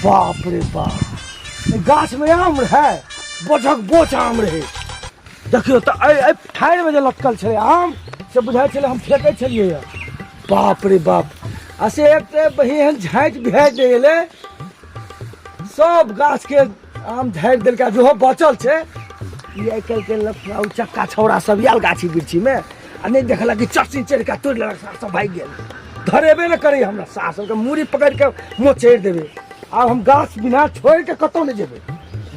बाप रे बाप, एहि गाछमे आम रहै, बोझक बोझ आम रहै। देखियौ तऽ एहि एहि ठाढ़िमे जे लटकल छलै आम, से बुझाइ छलै हम फेकै छलियै। बाप रे बाप, आ से एक तऽ एहन झाँटि बिहाड़ि जे एलै, सब गाछके आम झाड़ि देलकै। आ जेहो बचल छै, ई आइ काल्हिके लफड़ा उचक्का छौड़ा सब आयल गाछी बिरछीमे आ नहि देखलक कि चरसी चढ़ि कऽ तोड़ि लेलक। सार सब भागि गेल, धरेबे नहि करै हमरा। सार सबके मूड़ी पकड़ि कऽ मोचड़ि देबै। आब हम गाछ बिना छोड़ि कऽ कतहु नहि जेबै,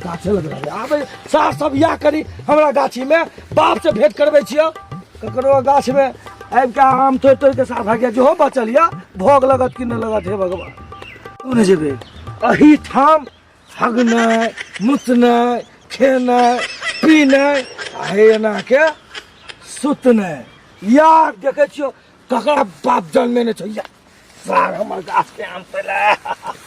गाछे लग रहबै। आब सार सब इएह करी हमरा गाछीमे, बापसँ भेँट करबै छियौ। ककरो गाछमे आबि कऽ आम तोड़ि तोड़ि कऽ सार भागि गेल, जेहो बचल यऽ भोग लगत कि नहि लगत। हे भगवान, कतहु नहि जेबै, एही ठाम हगनाइ मुतनाइ खेनाइ पीनाइ आ हे एनाके सुतनाइ। यार देखै छियौ ककरा बाप जन्मेने छौ या सार हमर गाछके आम तोड़ि।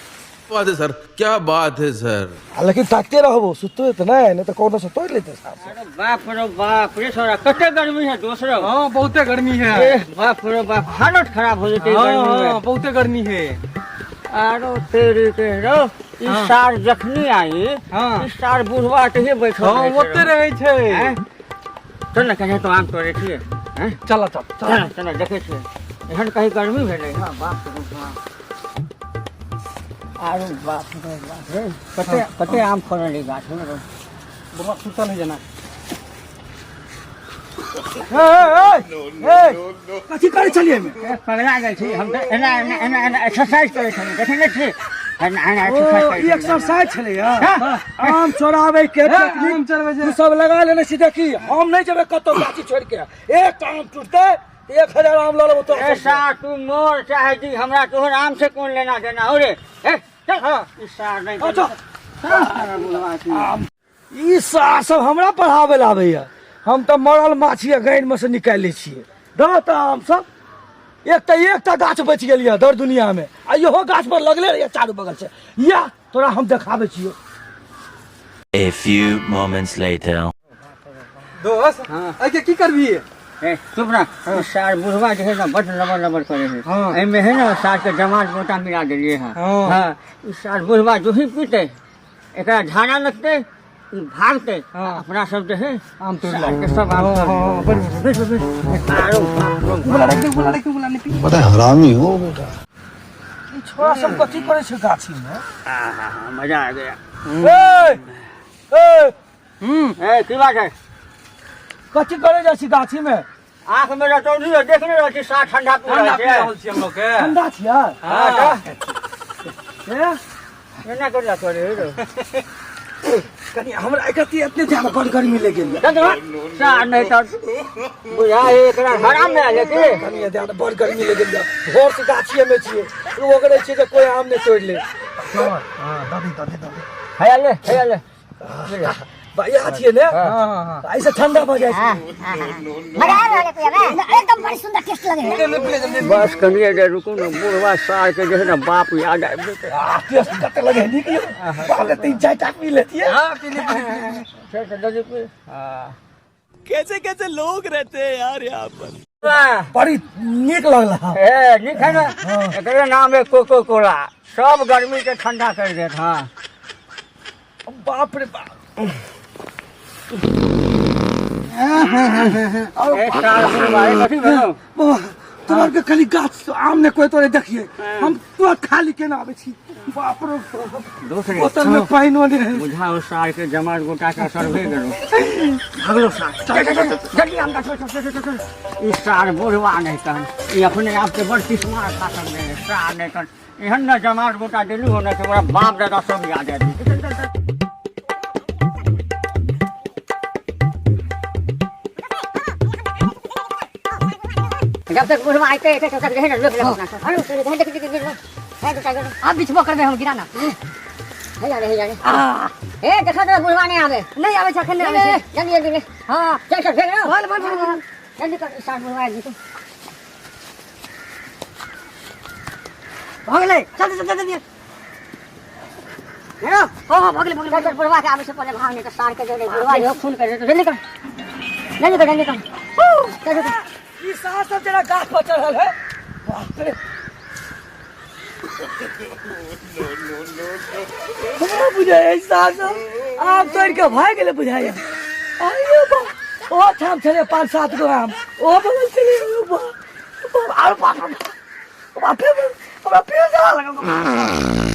बात है सर, क्या बात है सर। आ लेकिन ताकते रहबो, सुतबे तऽ नहि, नहि तऽ कोनो से तोड़ि लेतै सार सब। अरे बाप रे बाप रे, छोरा कते गर्मी है दोसरो। हाँ, बहुते गर्मी है। ए, बाप रे बाप, हालत खराब हो जेतै हाँ गर्मी में। हाँ, बहुते गर्मी है। आरो तेरी के रो ई सार जखनी आई, ई सार बुढ़वा के ही बैठल हाँ, रहै छै ओते रो। रहै छै। हैं? चल ने, कहीं तो आम तोड़े छियै हैं? चल चल चल चल। चल, देखै छियै एहन कहीं गर्मी भेलै। हँ, बाप रे बाप, आरो बाप रे बाप रे, कते कते आम फड़ल है गाछ में रो। बुढ़वा सुतल है जेना। कथी करै छलियै एहिमे? ए, पगला गेल छी हम तऽ। एना एना एना एना एक्सरसाइज करै छलियै, देखै नहि छी, एना एना ओ एक्सरसाइज करै ई छलियै। एक्सरसाइज छलैया आम चोराबै के टेक्निक? आम चोरबै छै। तू सब लगा लेने छी। देखी, हम नहि जेबै कतौ गाछी छोड़ि के। एक आम टूटतै, 1000 आम लऽ लेबो तोरा सबके। ऐसा तू मोर चाहे दी, हमरा तोहर आम से कोन लेना देना हो रे? ए, चल। ई सार नहीं। अच्छा। सार बुढ़वा छी। ई सार सब हमरा पढ़ाबै लए आबैया। हम तऽ मरल माछी आ गानि मे से निकालि लै छियै। दऽ तऽ आम सब। एक तऽ एकटा गाछ बचि गेल यऽ दर दुनिया मे, आ इहो गाछ पर लगले रहैया चारू बगल से। या तोरा हम देखाबै छियौ। A few moments later. दोस्त, हाँ। एहिके की करबही? ए, चुप ना। ई सार बुढ़वा जे है ना, बड लबर लबर करे है। हाँ। एहिमे है ना, सार के जमात गोटा मिला देलिए है। हाँ। हाँ, ई सार बुढ़वा जो ही पीते, एकरा झाड़ा लगते, ई भागते। हाँ। अपना सब जे है आम तोड़ि सार के सब आम हाँ, तोड़ि हाँ, लेबै। बैठ, बैठ, बैठ। आरो बाप रे बाप। बोला राख दे, बोला राख दे, बोला नहीं पी। बड़ा हरामी हो बेटा। ई छोरा सब कथी करै छै गाछी मे? आहा, मजा आ गया। ए ए। ए, की बात है? कथी करै जाइ छी गाछी मे? आँख में रतौनी है, देख नहीं रहल छी, सार ठंडा पी ठंडा रहल पी छै। रहल छी हम लोग के। ठंडा छियै? हाँ, तऽ ए? एना कर करे रे। कनि हमरा एकरती एतने ध्यान, बड़ गर्मी लागि गेल यऽ। चल सार नहीं तऽ बुझा एकरा हराम में आयल की। कनि ध्यान, बड़ गर्मी लागि गेल यऽ। भोर से गाछिए मे छियै, ओगरै छियै जे कोइ आम नहि तोड़ि ले। दादी दादी दादी। है ले, है ले। इएह छियै ने? हाँ हाँ हाँ। एहिसँ ठंडा भऽ जाइ छै। मजा आ रहल है पियबे, एकदम बड़ी सुंदर टेस्ट लगे है। बस कनिए देर रुकू ने, बुढ़वा सार के जे है ना बाप याद आबि जेतै। आ टेस्ट कते लगे है, नीक यौ। बाप रे, 3-4 टा पी लेतियै। हाँ, पी ले, पी ले, पी ले। से तऽ दऽ देबै। हाँ। कैसे कैसे लोग रहते हैं यार यहाँ पर। वाह। बड़ी नीक लगल। ए, नीक है ना? एकरे नाम है कोको कोला, सब गर्मी के ठंडा कर देत। हाँ। बाप रे बाप। ए, सार बुढ़वा, ए, कथी भेलौ? बाबा, तोरा के खाली गाछ आम ने कोई तोरे देखिए, हम तुरंत खाली केना आबै छी। बाप रे बाप। दोसरे बोतल में पानि ने है। बुझाओ सार के जमात गोटा के असर भए गेलो। भगलो सार, चल चल चल, जल्दी आम गाछ, चल चल चल चल। ई सार बुढ़वा नहीं तहन ई अपने आप के बड़ किस्मार शासन दे सार नहीं तहन एहन न जमात गोटा देलू हो न कि ओकरा बाप दादा सब याद आबि जेतै। चल चल चल। जब तक बुढ़वा आते तब तक रहे ना लोग अपना सब। अरे, देख, देख, देख, देख, है तो टाइगर। आप बिछबो करबे हम गिराना। हे जा रे, हे जा रे। ए, देखा तो बुढ़वा नहीं आवे। नहीं आवे छै, अखन नहीं आवे छै। जल्दी जल्दी ले। हाँ। चल चल, भेज बोल बोल बोल बोल। जल्दी कर, सार बुढ़वा आबि जेतै। भऽ गेलै, चल चल चल जल्दी। हेलो। हाँ हाँ, भऽ गेलै भऽ गेलै। चल चल, बुढ़वा के आबै से पहिले भाग, नहीं तो सार के दे दे बुढ़वा जो खून कर दे। जल्दी कर, जल्दी कर, जल्दी कर। चल चल। ई सार सब जेना गाछ पर चढ़ल है, बाप रे। हमरा बुझाइ सार सब आम तोड़ि के भागि गेलै बुझाइया। आइयो बा, ओ ठाम छलै 5-7 गो आम, ओ बगल छलै। ओ बा, बाप, आरो बाप रे बाप, बाप रे बाप, हमरा पेट जला लगल।